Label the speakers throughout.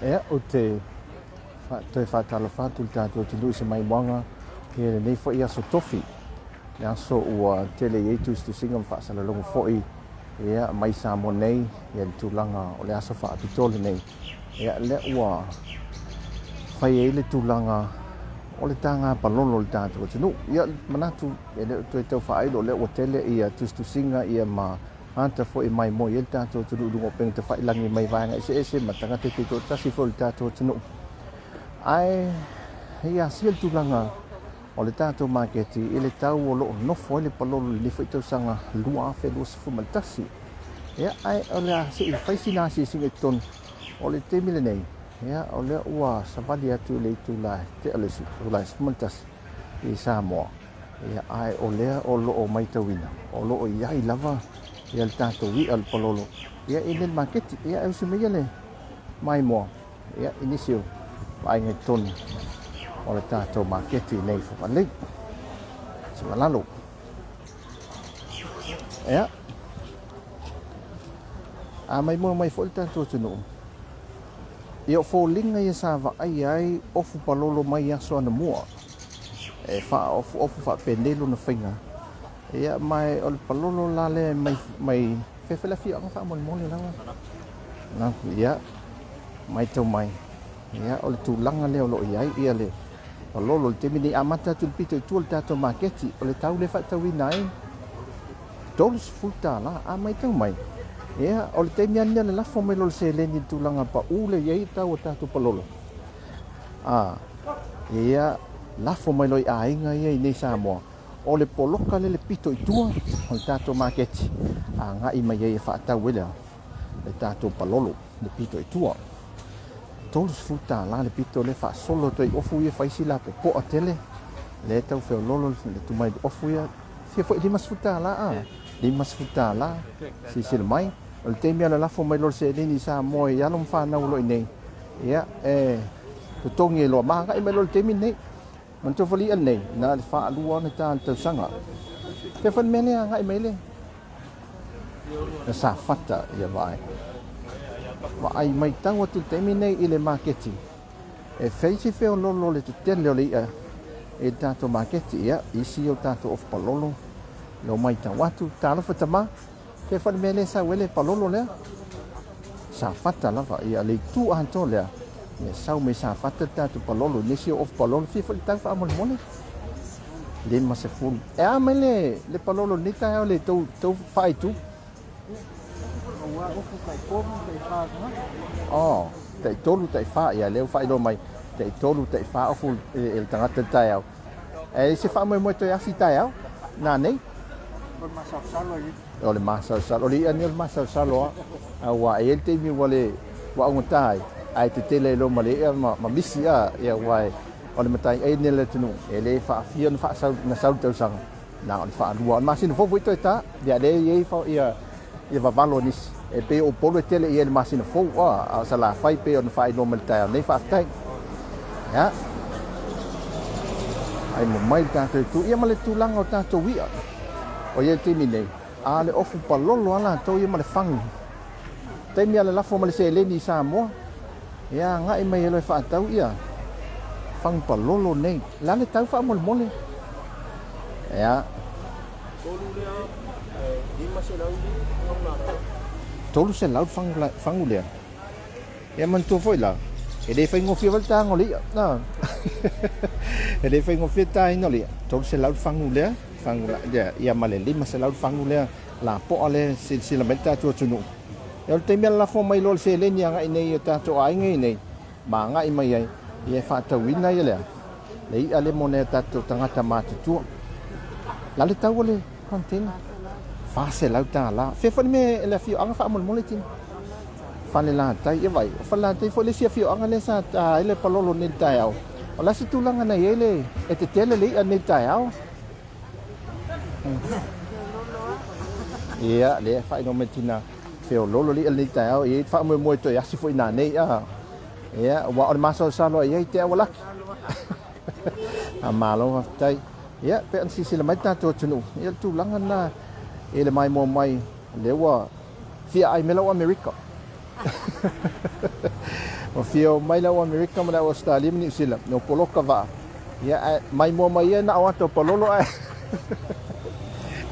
Speaker 1: Ia, ou te toe faatalofa atu i le tatou atunuu i se maimoaga i lenei foi aso tofi, le aso ua tele i ai tusitusiga ma faasalalauga foi ia, mai Samoa nei ia le tulaga o le aso faapitoa lenei. Ia, lea ua fai ai le tulaga o le taga palolo o le tatou atunuu. Ia, manatu e le o toe tau faailo, lea ua tele ia tusitusiga ia ma ata foi e maimoa i ai le tatou atunuu i luga o upega tafailagi mai vaega eseese ma tagata taitoatasi foi o le tatou atunuu. Ae ia asia le tulaga o le tatou maketi i le tau o lo o nofo ai le palolo i lenei foi tausaga 2021. Ia, ae o le a se i fai sina asiasiga i totonu o le taimi lenei. Ia, o lea ua savali atu i le itula e tea le itula e 11 i Samoa. Ia, ae o lea o lo o matauina o lo o i ai lava ia le tatou i'a le palolo ia i le maketi. Ia, e usu mai ia le maimoa ia i nisi o vaaiga i totonu o le tatou maketi nei Fugalei. Tuualalo. Ia, a maimoa mai foi le tatou atunuu, ia o foliga ia sa vaaia ai ofu palolo mai aso anamua e faaofuofu faapenei lona faiga. Ia, ma o le palolo la lea mai mai fefe le afioaga faamolemole lava. Ia, matau mai, ia o le tulaga lea o lo o i ai ia le palolo i le taimi nei, amata atu i le pito i tua o le tatou maketi, o le tau lea e faatauina ai $30. A matau mai, ia o le taimi lava lenei o le lafo mai loa o le seleni i le tulaga pau lea e i ai le tau o tatou palolo. A ia lafo mai loa i aiga ia i nei Samoa, o le poloka lea le pito i tua o le tatou maketi, agai mai ai e faatau ai le tatou palolo le pito i tua. $30 le pito lea faasolo atu ai ofu ia fai si lapopoa tele lea tau feololo le tumai ofu ia fia foi $50 a $50. Silasila mai, o le taimi ala lafo mai loa le seleni i Samoa i alo ma fanau o lo o i nei, ia e totogi e loa ma agai mai loa le taimi lenei. Manatua foi le i'a lenei na o le faalua ona ta le tausaga. Fea foi le mea lea agai mai le na Safata ia vaai. Vaai mai tau atu le taimi nei i le maketi e fai si feololo le tetele o le i'a i le tatou maketi. Ia, isi o tatou ofu palolo lo matau atu. Talofa tama, fea foi le mea lea sau ai le palolo lea? Safata lava. Ia, le itu atoa lea, ia sau mai Safata le tatou palolo i nisi o ofu palolo. Fia foi le tau faamolemole? 50. E a mai le palolo lenei taeao le tou tou faaitu?
Speaker 2: Aua ofu tai 3, tai 4 tagata.
Speaker 1: Oh, tai 3, tai 4. Ia, lea ua faailoa mai, tai 3, tai 4 ofu e le tagata le taeao. E se faamoemoe toe asi taeao nanei?
Speaker 2: O le masalosalo ai.
Speaker 1: O le masalosalo. O le i'a nei o le masalosalo a. Aua e i ai le taimi ua le ua augata ai, ae tetele ai loa ma le i'a ma misi a, ia aua o le mataiai lenei a le atunuu, e le faafia ona faasau na sau le tausaga, na o le faalua. O le masina fou foi toe ta, ia lea e i ai ia ia vavalo o nisi. E pei o Upolu e tele i ai le masina fou, a o Salafai pei ona faailoa mai le taeao nei, faafetai. Ia, ai mo mai le tatou itu, ia ma le tulaga o tatou i'a. O ia i le taimi nei, a le ofu palolo a latou ia ma le fagu. Taimi a le lafo ma le seleni i Samoa, ia agai mai e loa e faatau ia fagu palolo nei. Le a le tau faamolemole? Ia. 300 fagu lea. Ia manatua foi la, e le faigofie foi le taga o le i'a. Na. E le faigofie le taina o le i'a. 300 fagu lea, fagu la, ia, ia ma le 500 fagu lea, lapoa lea silasila mai le tatou atunuu. Ia o le taimi a lafo mai loa le seleni agai nei i o tatou aiga i nei, ma agai mai ai, ia e faatauina ia lea, le i'a lea mo nai o tatou tagata matutua. La le tau o le container? $400. Fea foi le mea le afioaga faamolemole tino? Falelatai. Ia vai, o Falelatai foi le isi afioaga lea sa ta ai le palolo nei le taeao. O le a se tulaga na i ai le e tetele le i'a nei le taeao? Ia, lea e faailoa mai tina feololo le i'a nei le taeao, e i ai faamoemoe toe asi foi nanei a. Ia, ua o le masalosalo ai ai te au laki. A malo faafetai. Ia, pe ana silasila mai le tatou atunuu, ia le tulaga lena i le maimoa mai, lea ua fia ai mai lau Amerika. Ua fia o mai le au Amerika ma le au Ausetalia ma Niusila, no poloka vaa. Ia, ae maimoa mai ia na o ata o palolo ae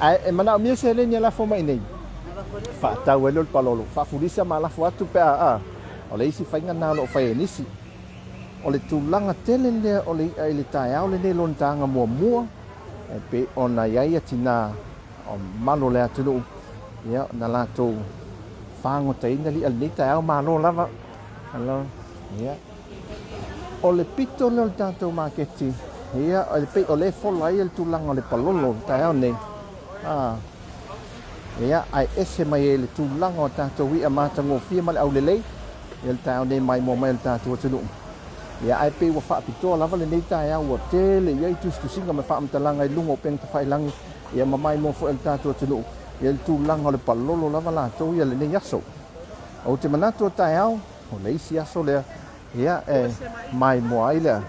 Speaker 1: ae e manaomia seleni e lafo mai nei. Faatau ai lea o le palolo, faafulisa ma lafo atu pe a, a. O le isi faiga lena o lo o fai e nisi. O le tulaga tele lea o le i'a i le taeao lenei lona taga muamua, e pei ona i ai tinā o mamalu o le atunuu, ia, na latou fagotaina le i'a i lenei taeao, malo lava. Malo. Ia. O le pito lea o le tatou maketi, ia, e pei o lea e fola ai le tulaga o le palolo i le taeao nei. Ah. Ia, ae ese mai ai le tulaga o tatou i'a matagofie ma le aulelei, ia le taeao nei maimoa mai o le tatou atunuu. Ia, ae pei ua faapitoa lava lenei taeao ua tele i ai tusitusiga ma faamatalaga i luga o upega tafailagi, ia ma maimoa foi a le tatou atunuu, ia le tulaga o le palolo lava latou ia lenei aso. Ou te manatu o taeao, o le isi aso lea, ia, e maimoa ai lea.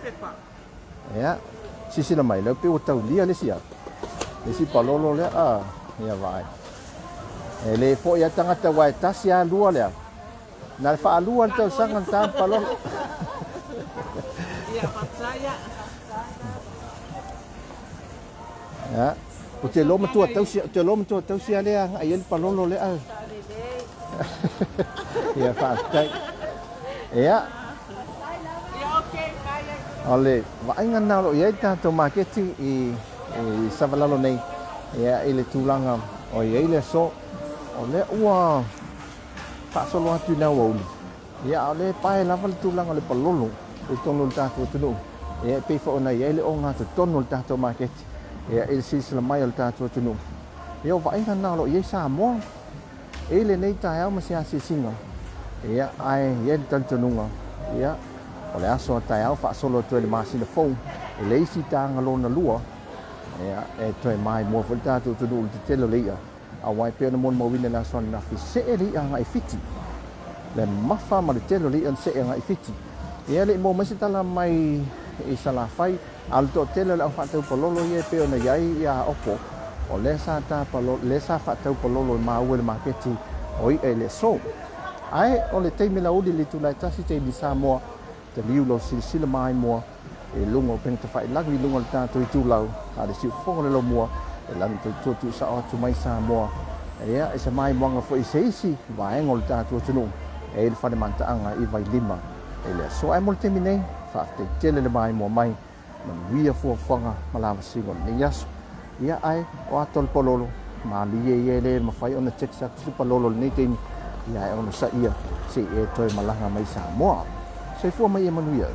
Speaker 1: Ia, silasila mai, lea pei ua taulia le isi a. Le isi palolo lea, a, ia vaai. E le foi a tagata aua e tasi a lua lea. Na le faalua le tausaga na ta palolo. Ia, ou te iloa matua tausi, ou te iloa matua tausi a lea agai ai le palolo lea. Ia, faafetai. Ia, o le vaaiga lena o lo o i ai le tatou maketi i, i Savalalo nei, ia, i le tulaga o i ai le aso, o lea ua faasolo atu i le aoauli, ia, a o lea e pae lava le tulaga o le palolo i totonu o le tatou atunuu, ia, e pei foi ona i ai le ogatotonu o le tatou maketi, ia, i le silasila mai o le tatou atunuu. Ia, o vaaiga lena o lo o i ai Samoa i lenei taeao ma se asiasiga, ia, ae i ai le talitonuga, ia, o le aso a taeao faasolo atu ai le masina fou i le isi taga lona lua, ia, e toe maimoa foi le tatou atunuu i le tetele o le i'a, aua e pei ona molimauina i le aso ananafi, see le i'a agai Fiti, le mafa ma le tele o le i'a na see agai Fiti. Ia, e le i maua mai se tala mai i Salafai, A o le toatele o le au faatau palolo ia e pei ona i ai ia Aopo, o lea sa ta palolo, lea sa faatau palolo e maua i le maketi o i'a i le aso. Ae o le taimi lauli i le itula e tasi taimi Samoa, taliu lau silasila maimoa i luga o upega tafailagi i luga o le tatou itulau, a o le siufofoga o le laumua e lanu tautua tuusao atu mai Samoa. Ia, i se maimoaga foi i se isi vaega o le tatou atunuu e i ai le fale mataaga i Vailima i le aso. Ae mo le taimi nei, faafetai tele le maimoa mai, manuia fuafuaga ma lavasiga o lenei aso. Ia, ae o ata o le palolo, malie ia e le mafai ona text atu se palolo i lenei taimi, ia ae onosaia se i e toe malaga mai Samoa. Soifua mai ia manuia.